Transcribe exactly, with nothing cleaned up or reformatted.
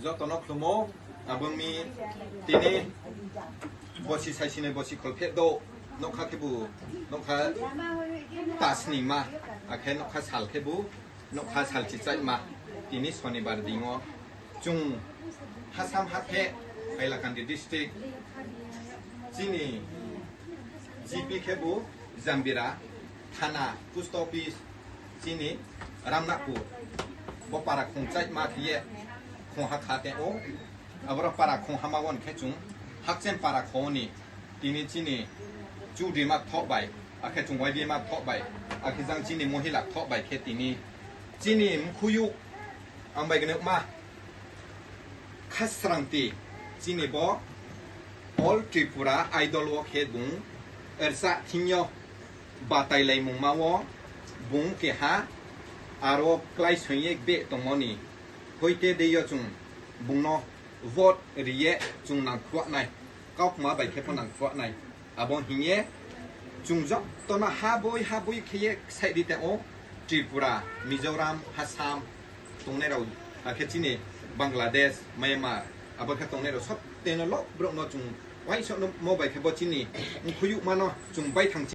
Joto no khlumo, abo mi tini bosi saisi ni bosi kholpheh douh, nougkha khebu, nougkha ta sningma, akhe nougkha sal khebu, nougkha salchichaihma, tini Sonibar ding yo. Chung Hasam hapheh, Hailakandi district, chini G P khebu Jambira, thana, post office, chini Ramnathpur. Bo para khongchaihma khe ye khongha kha tong ou. Aboro para khonghama wo khe chung Hakchen para kho ni tini chini Chudri ma thoh bai, akhe chung Y B A ma thoh bai, akhe jang chini mohila thoh bai khe tini chini mkhuiyouh ang bai gnaima Khasrangti, chini bo All Tripura Idol wo khe bung rchah thing yo batailaimungma wo bung keha aro kláisoing ye beh tongmo ni hoite dei yo chung bung no vote ri ye chung nangkhruh nai, kaukma bai khe pho nangkhruh nai. Abo hing ye chung joto no haboi haboi khe ye ksaih ri tong ou, Tripura, Mizoram, Assam tongnai rao, akhe chini Bangladesh, Myanmar, abo khe tongnai rao sob teno lo brouh no chung uaingsouhmo bai khe bo chini mkhuiyouhma no chung baithang